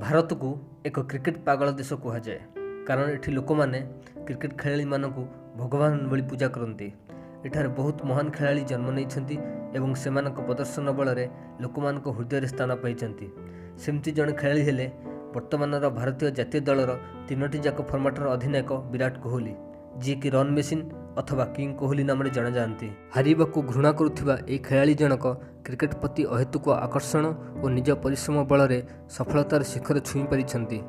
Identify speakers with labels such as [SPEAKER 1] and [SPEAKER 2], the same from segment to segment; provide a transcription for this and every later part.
[SPEAKER 1] ଭାରତକୁ ଏକ କ୍ରିକେଟ ପାଗଳ ଦେଶ କୁହାଯାଏ, କାରଣ ଏଠି ଲୋକମାନେ କ୍ରିକେଟ ଖେଳାଳିମାନଙ୍କୁ ଭଗବାନ ଭଳି ପୂଜା କରନ୍ତି। ଏଠାରେ ବହୁତ ମହାନ ଖେଳାଳି ଜନ୍ମ ନେଇଛନ୍ତି ଏବଂ ସେମାନଙ୍କ ପ୍ରଦର୍ଶନ ବଳରେ ଲୋକମାନଙ୍କ ହୃଦୟରେ ସ୍ଥାନ ପାଇଛନ୍ତି। ସେମିତି ଜଣେ ଖେଳାଳି ହେଲେ ବର୍ତ୍ତମାନର ଭାରତୀୟ ଜାତୀୟ ଦଳର ତିନୋଟି ଯାକ ଫର୍ମାଟର ଅଧିନାୟକ ବିରାଟ କୋହଲି, ଯିଏକି ରନ୍ ମେସିନ୍ ଅଥବା କିଙ୍ଗ କୋହଲି ନାମରେ ଜଣାଯାଆନ୍ତି। ହାରିବାକୁ ଘୃଣା କରୁଥିବା ଏହି ଖେଳାଳି ଜଣକ କ୍ରିକେଟ ପ୍ରତି ଅହେତୁକ ଆକର୍ଷଣ ଓ ନିଜ ପରିଶ୍ରମ ବଳରେ ସଫଳତାର ଶିଖର ଛୁଇଁ ପାରିଛନ୍ତି।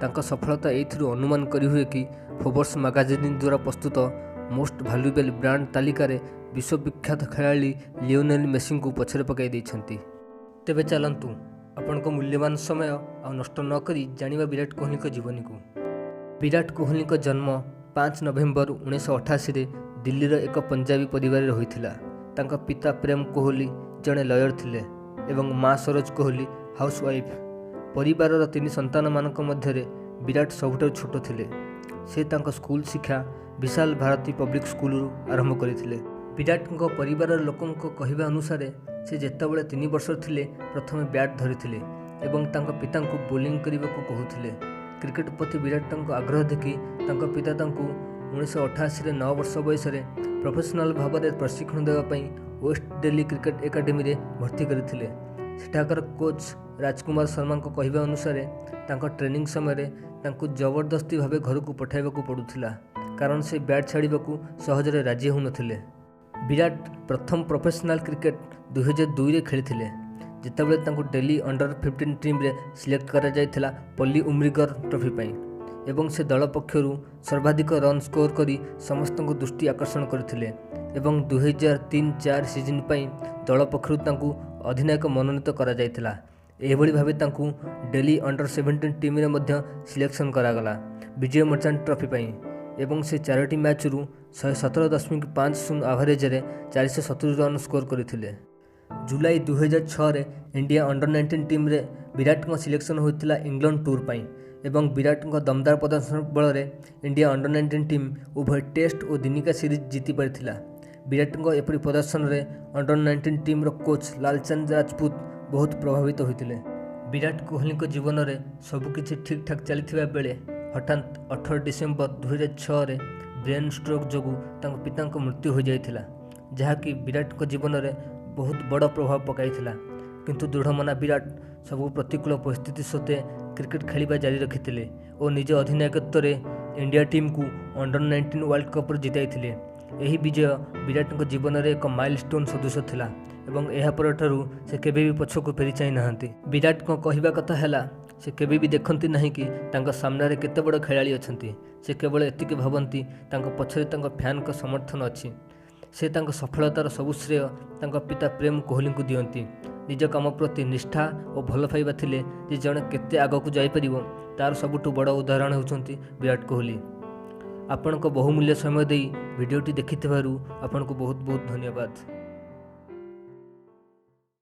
[SPEAKER 1] ତାଙ୍କ ସଫଳତା ଏଇଥିରୁ ଅନୁମାନ କରିହୁଏ କି ଫୋର୍ବସ ମାଗାଜିନ୍ ଦ୍ୱାରା ପ୍ରସ୍ତୁତ ମୋଷ୍ଟ ଭାଲ୍ୟୁଏବଲ୍ ବ୍ରାଣ୍ଡ ତାଲିକାରେ ବିଶ୍ୱବିଖ୍ୟାତ ଖେଳାଳି ଲିଓନେଲ୍ ମେସିଙ୍କୁ ପଛରେ ପକାଇ ଦେଇଛନ୍ତି। ତେବେ ଚାଲନ୍ତୁ, ଆପଣଙ୍କ ମୂଲ୍ୟବାନ ସମୟ ଆଉ ନଷ୍ଟ ନ କରି ଜାଣିବା ବିରାଟ କୋହଲିଙ୍କ ଜୀବନୀକୁ। ବିରାଟ କୋହଲିଙ୍କ ଜନ୍ମ 5 ନଭେମ୍ବର 1988ରେ ଦିଲ୍ଲୀର ଏକ ପଞ୍ଜାବୀ ପରିବାରରେ ହୋଇଥିଲା। ତାଙ୍କ ପିତା ପ୍ରେମ କୋହଲି ଜଣେ ଲୟର ଥିଲେ ଏବଂ ମା ସରୋଜ କୋହଲି ହାଉସୱାଇଫ୍। ପରିବାରର ତିନି ସନ୍ତାନମାନଙ୍କ ମଧ୍ୟରେ ବିରାଟ ସବୁଠାରୁ ଛୋଟ ଥିଲେ। ସେ ତାଙ୍କ ସ୍କୁଲ ଶିକ୍ଷା ବିଶାଲ ଭାରତୀ ପବ୍ଲିକ ସ୍କୁଲରୁ ଆରମ୍ଭ କରିଥିଲେ। ବିରାଟଙ୍କ ପରିବାରର ଲୋକଙ୍କ କହିବା ଅନୁସାରେ, ସେ ଯେତେବେଳେ 3 ବର୍ଷର ଥିଲେ, ପ୍ରଥମେ ବ୍ୟାଟ୍ ଧରିଥିଲେ ଏବଂ ତାଙ୍କ ପିତାଙ୍କୁ ବୋଲିଂ କରିବାକୁ କହୁଥିଲେ। କ୍ରିକେଟ ପ୍ରତି ବିରାଟଙ୍କ ଆଗ୍ରହ ଦେଖି ତାଙ୍କ ପିତା ତାଙ୍କୁ 1988ରେ 9 ବର୍ଷ ବୟସରେ ପ୍ରଫେସନାଲ ଭାବରେ ପ୍ରଶିକ୍ଷଣ ଦେବା ପାଇଁ ୱେଷ୍ଟ ଦିଲ୍ଲୀ କ୍ରିକେଟ ଏକାଡେମୀରେ ଭର୍ତ୍ତି କରିଥିଲେ। ସେଠାକାର କୋଚ୍ ରାଜକୁମାର ଶର୍ମାଙ୍କ କହିବା ଅନୁସାରେ, ତାଙ୍କ ଟ୍ରେନିଂ ସମୟରେ ତାଙ୍କୁ ଜବରଦସ୍ତି ଭାବେ ଘରକୁ ପଠାଇବାକୁ ପଡ଼ୁଥିଲା, କାରଣ ସେ ବ୍ୟାଟ୍ ଛାଡ଼ିବାକୁ ସହଜରେ ରାଜି ହେଉନଥିଲେ। ବିରାଟ ପ୍ରଥମ ପ୍ରଫେସନାଲ କ୍ରିକେଟ 2002ରେ ଖେଳିଥିଲେ, ଯେତେବେଳେ ତାଙ୍କୁ ଦିଲ୍ଲୀ ଅଣ୍ଡର 15 ଟିମ୍ରେ ସିଲେକ୍ଟ କରାଯାଇଥିଲା ପଲ୍ଲୀ ଉମ୍ରିଗର ଟ୍ରଫି ପାଇଁ ଏବଂ ସେ ଦଳ ପକ୍ଷରୁ ସର୍ବାଧିକ ରନ୍ ସ୍କୋର କରି ସମସ୍ତଙ୍କ ଦୃଷ୍ଟି ଆକର୍ଷଣ କରିଥିଲେ ଏବଂ 2003-04 ସିଜନ୍ ପାଇଁ ଦଳ ପକ୍ଷରୁ ତାଙ୍କୁ ଅଧିନାୟକ ମନୋନୀତ କରାଯାଇଥିଲା। ଏହିଭଳି ଭାବେ ତାଙ୍କୁ ଦିଲ୍ଲୀ ଅଣ୍ଡର 17 ଟିମ୍ରେ ମଧ୍ୟ ସିଲେକ୍ସନ୍ କରାଗଲା ବିଜୟ ମର୍ଚାଣ୍ଟ ଟ୍ରଫି ପାଇଁ ଏବଂ ସେ ଚାରୋଟି ମ୍ୟାଚ୍ରୁ 117.50 ଆଭରେଜରେ 470 ରନ୍ ସ୍କୋର କରିଥିଲେ। ଜୁଲାଇ 2006ରେ ଇଣ୍ଡିଆ ଅଣ୍ଡର 19 ଟିମ୍ରେ ବିରାଟଙ୍କ ସିଲେକ୍ସନ୍ ହୋଇଥିଲା ଇଂଲଣ୍ଡ ଟୁର୍ ପାଇଁ ଏବଂ ବିରାଟଙ୍କ ଦମଦାର ପ୍ରଦର୍ଶନ ବଳରେ ଇଣ୍ଡିଆ ଅଣ୍ଡର 19 ଟିମ୍ ଉଭୟ ଟେଷ୍ଟ ଓ ଦିନିକିଆ ସିରିଜ୍ ଜିତି ପାରିଥିଲା। ବିରାଟଙ୍କ ଏପରି ପ୍ରଦର୍ଶନରେ ଅଣ୍ଡର 19 ଟିମ୍ର କୋଚ୍ ଲାଲଚାନ୍ଦ ରାଜପୁତ ବହୁତ ପ୍ରଭାବିତ ହୋଇଥିଲେ। ବିରାଟ କୋହଲିଙ୍କ ଜୀବନରେ ସବୁକିଛି ଠିକ୍ଠାକ୍ ଚାଲିଥିବା ବେଳେ ହଠାତ୍ 18 ଡିସେମ୍ବର 2006ରେ ବ୍ରେନ୍ ଷ୍ଟ୍ରୋକ୍ ଯୋଗୁଁ ତାଙ୍କ ପିତାଙ୍କ ମୃତ୍ୟୁ ହୋଇଯାଇଥିଲା, ଯାହାକି ବିରାଟଙ୍କ ଜୀବନରେ ବହୁତ ବଡ଼ ପ୍ରଭାବ ପକାଇଥିଲା। କିନ୍ତୁ ଦୃଢ଼ମନା ବିରାଟ ସବୁ ପ୍ରତିକୂଳ ପରିସ୍ଥିତି ସତ୍ତ୍ୱେ କ୍ରିକେଟ ଖେଳିବା ଜାରି ରଖିଥିଲେ ଓ ନିଜ ଅଧିନାୟକତ୍ୱରେ ଇଣ୍ଡିଆ ଟିମ୍କୁ ଅଣ୍ଡର 19 ୱାର୍ଲଡ କପ୍ରେ ଜିତାଇଥିଲେ। ଏହି ବିଜୟ ବିରାଟଙ୍କ ଜୀବନରେ ଏକ ମାଇଲ ଷ୍ଟୋନ୍ ସଦୃଶ ଥିଲା ଏବଂ ଏହା ପରଠାରୁ ସେ କେବେ ବି ପଛକୁ ଫେରି ଚାହିଁ ନାହାନ୍ତି। ବିରାଟଙ୍କ କହିବା କଥା ହେଲା, ସେ କେବେ ବି ଦେଖନ୍ତି ନାହିଁ କି ତାଙ୍କ ସାମ୍ନାରେ କେତେ ବଡ଼ ଖେଳାଳି ଅଛନ୍ତି। ସେ କେବଳ ଏତିକି ଭାବନ୍ତି, ତାଙ୍କ ପଛରେ ତାଙ୍କ ଫ୍ୟାନଙ୍କ ସମର୍ଥନ ଅଛି। ସେ ତାଙ୍କ ସଫଳତାର ସବୁ ଶ୍ରେୟ ତାଙ୍କ ପିତା ପ୍ରେମ କୋହଲିଙ୍କୁ ଦିଅନ୍ତି। ନିଜ କାମ ପ୍ରତି ନିଷ୍ଠା ଓ ଭଲ ପାଇବା ଥିଲେ ଯେ ଜଣେ କେତେ ଆଗକୁ ଯାଇପାରିବ, ତାର ସବୁଠୁ ବଡ଼ ଉଦାହରଣ ହେଉଛନ୍ତି ବିରାଟ କୋହଲି। ଆପଣଙ୍କ ବହୁମୂଲ୍ୟ ସମୟ ଦେଇ ଭିଡ଼ିଓଟି ଦେଖିଥିବାରୁ ଆପଣଙ୍କୁ ବହୁତ ବହୁତ ଧନ୍ୟବାଦ।